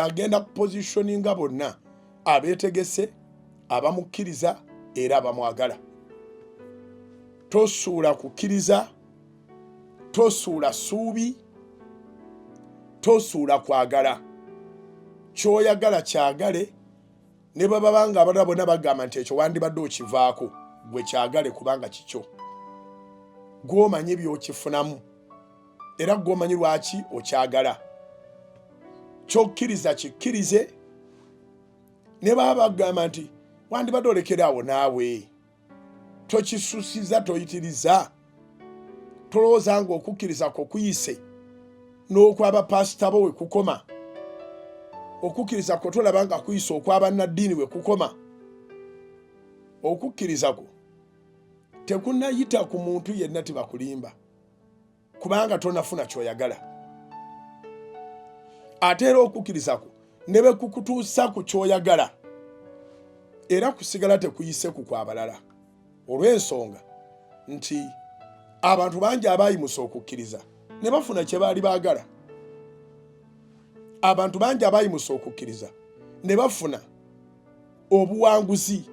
Agenda kupositioninga bonna abeetegese, abamukkiriza era abamwagala. Tosuula kukkiriza, tosuula ssuubi, tosuula kwagala. Ky'oyagala kyagale, ne bwe baba nga abalala bonna bagamba nti ekyo wandibadde okivaako, gwe kyagale kubanga kikyo. Gw'omanyi by'okifunamu era gw'omanyi lwaki okyagala. Ky'okkiriza kikkirize, ne baba bagamba nti wandibadde olekera awo naawe, tokisusiza, toyitiriza, tolowooza nga okukkiriza kwo kuyise n'okw'abapaasita bo we kukoma. Okukkiriza kwo tolaba nga kuyise okw'abannaddiini we kukoma. Okukkiriza kwo tekunnayita ku muntu yenna, tibakulimba, kubanga tonafuna kyoyagala. Ate era okukkiriza kwo ne bwe kukutuusa ku kyoyagala, era kusigala tekuyise ku kwabalala, olw'ensonga nti abantu bangi abayimusa okukkiriza ne bafuna kye baali baagala. Abantu bangi abayimusa okukkiriza ne bafuna obuwanguzi.